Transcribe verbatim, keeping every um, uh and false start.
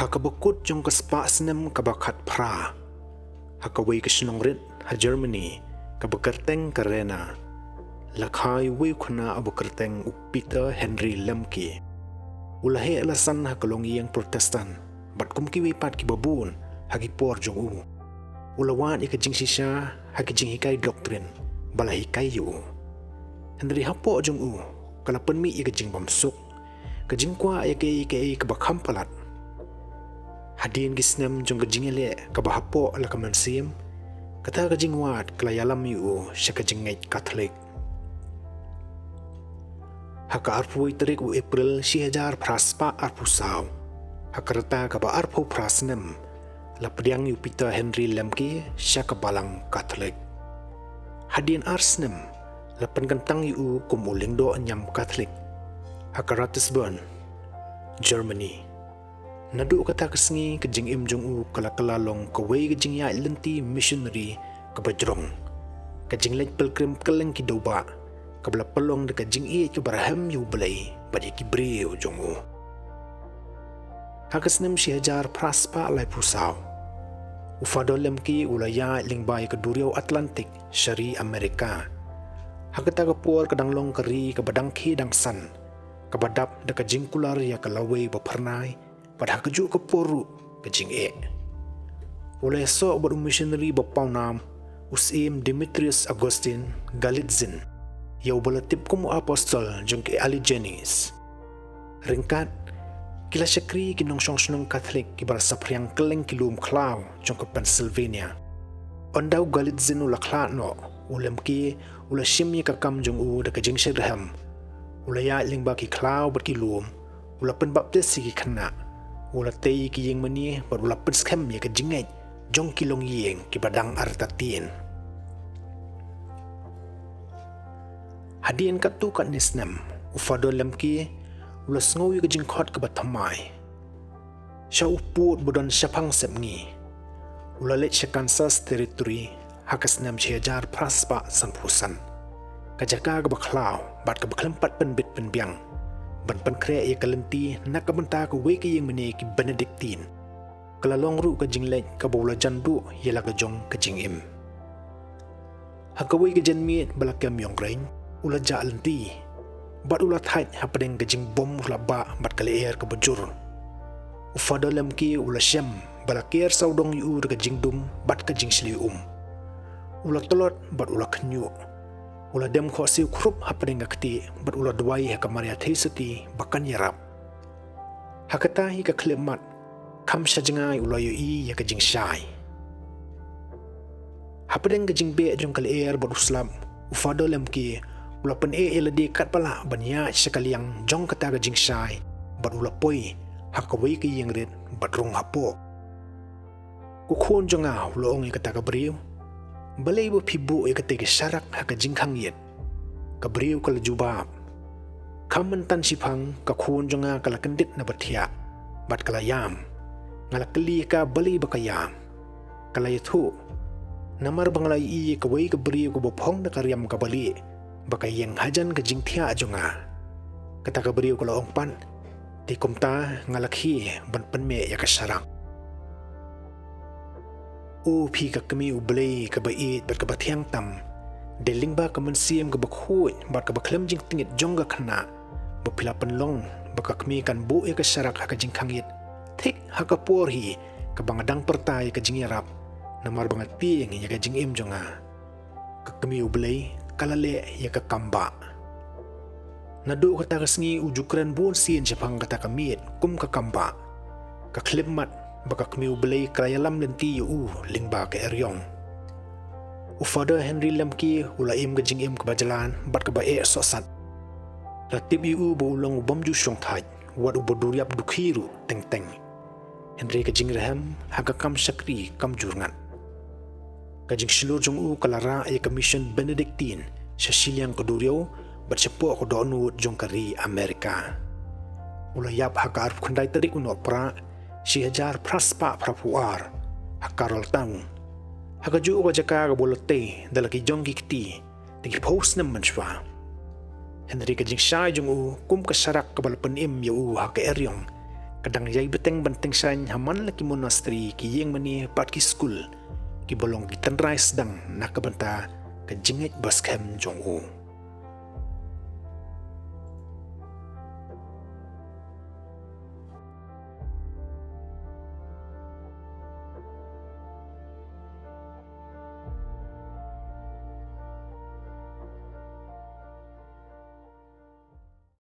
Ha kaba kut jong ka spah snem kaba khatphra, ha kawei ka shnong rit ha Germany kaba kyrteng ka Rena, la kha ïa uwei u khynnah uba kyrteng u Peter Henry Lemke. U la heh la san ha ka longïing Protestant bad kum kiwei pat kiba bun ha ki por jong u, u la wad ïa ka jingshisha ha ka jinghikai doctrine ba la hikai ïa u. Hynrei hapoh jong u ka la pynmih ïa ka jingbymsuk, ka jingkwah ïa kaei kaei kaba kham palat. Hadien ki snem jong ka jingïaleh kaba hapoh la ka mynsiem, kata ka jingwad ka la ïalam ïa u sha ka jingngeit Katholik. Ha ka arphew wei tarik u April shi hajar phra spah arphew saw, ha ka rta kaba arphew phra snem, la pdiang ïa u Peter Henry Lemke sha ka Balang Katholik. Hadien ar snem, la pynkyntang ïa u kum u lyngdoh niam Katholik ha ka Ratisbon, Germany. Naduh kata ka sngi ka jingim jong u ka la kylla long kawei ka jingïaid lynti missionary kaba jrong, ka jingleit pilgrim kylleng ki dewbah, kaba la pynlong da ka jingïeit kaba rhem ïa U Blei bad ïa ki briew jong u. Ha ka snem shi hajar phra spah laiphew saw, u Father Lemke u la ïaid lyngba ïa ka duriaw Atlantic sha ri Amerika. Ha kata ka por ka dang long ka ri kaba dang khie dang san, kaba dap da ka jingkular ïa ka lawei ba phyrnai, bad ha kajuh ka por ruh ka jingeh. U la ïasoh bad u missionary ba pawnam, u Syiem Demetrius Augustine Gallitzin, ïa uba la tip kum u apostol jong ki Alleghenies. Ryngkat, ki la shakri ki nongshong shnong Katholik kiba la saphriang kylleng ki lum khlaw jong ka Pennsylvania. Ynda u Gallitzin u la khlad noh, u Lemke u la shim ïa ka kam jong u da ka jingshitrhem. U la ïaid lyngba ki khlaw bad ki lum, u la pynbaptis ïa ki khynnah, u la tei ïa ki ïingmane bad u la pynskhem ïa ka jingngeit jong ki longïing kiba dang artatien. Hadien katto katne snem, u Father Lemke u la sngew ïa ka jingkhot kaba thymmai. Sha u pud ba don shaphang sepngi, u la leit sha Kansas Territory ha ka snem shi hajar phra spah sanphew san, ka jaka kaba khlaw bad kaba khlem pat pynbit pynbiang, ban pynkhreh ïa ka lynti na ka bynta kawei ka ïingmane ki Benedictine. Ka la long ruh ka jingleit kaba u la jan duh ïa la ka jong ka jingim. Ha kawei ka janmiet ba la kem ïong reiñ, u la jah lynti, bad u la thait hapdeng ka jingbom u la bah bad ka lyer kaba jur. U Father Lemke u la shem ba la ker sawdong ïa u da ka jingdum bad ka jingshlei um. U la tlot bad u la khñiuh. U la dem khohsiew khrup hapdeng ka ktieh bad u la duwai ha ka Maria Theisotti ba kan ïarap. Ha kata hi ka khyllipmat, kham sha jngai u la ïohi ïa ka jingshai. Hapdeng ka jingbeh jong ka lyer bad u slap, u Father Lemke u la pyneh ïa lade katba lah ban ïaid sha ka liang jong kata ka jingshai, bad u la poi ha kawei ka ïing rit bad rung hapoh. Ko khun jong nga, u la ong ïa kata ka briew, balei ba phi buh ïa katei ka sharak ha ka jingkhang ïit? Ka briew ka la jubab, kham mynta shiphang ka khun jong nga ka la kyndit na ba thiah bad ka la ïam. Nga la kylli ïa ka balei ba ka ïam. Ka la ïathuh, namar ba nga la ïohi ïa kawei ka briew kaba phong da ka riam kaba lieh ba ka ïeng hajan ka jingthiah jong nga. Kata ka briew ka la ong pat, te kumta nga la khie ban pynmih ïa ka sharak. O phi ka kmie U Blei kaba ïeit bad kaba thiang tam, dei lyngba ka mynsiem kaba khuid bad kaba khlem jingtngit jong ka khynnah ba phi la pynlong ba ka kmie kan buh ïa ka sharak ha ka jingkhang ïit thik ha ka por hi kaba nga dang pyrta ïa ka jingïarap, namar ba nga tieng ïa ka jingim jong nga. Ka kmie U Blei ka la leh ïa ka kam bah. Naduh kata ka sngi u ju kren bun sien shaphang kata ka miet kum ka kam bah. Ka khyllipmat ba ka kmie U Blei ka la ïalam lynti ïa u lyngba ka eriong. U Father Henry Lemke u la im ka jingim kaba jlan bad kaba eh sohsat. La tip ïa u ba u long u bym ju shongthait, wat uba duriap dukhi ruh teng teng. Hynrei ka jingrhem ha ka kam shakri kam jur ngat. Ka jingshlur jong u ka la rah ïa ka mission Benedictine sha shiliang ka duriaw bad shapoh ka dohnud jong ka ri Amerika. U la ïap ha ka arphew khyndai tarik u Nohprah, shi hajar phra spah phraphew ar, ha Carrollton, ha kajuh ka jaka kaba u la tei da la ki jong ki kti da ki phew snem mynshuwa. Hynrei ka jingshai jong u kum ka sharak kaba la pynim ïa u ha ka eriong, Ka dang ïai bteng ban tyngshaiñ ha man la ki monastery, ki ïingmane bad ki skul, kiba long ki tynrai sdang na ka bynta ka jingngeit ba skhem jong u.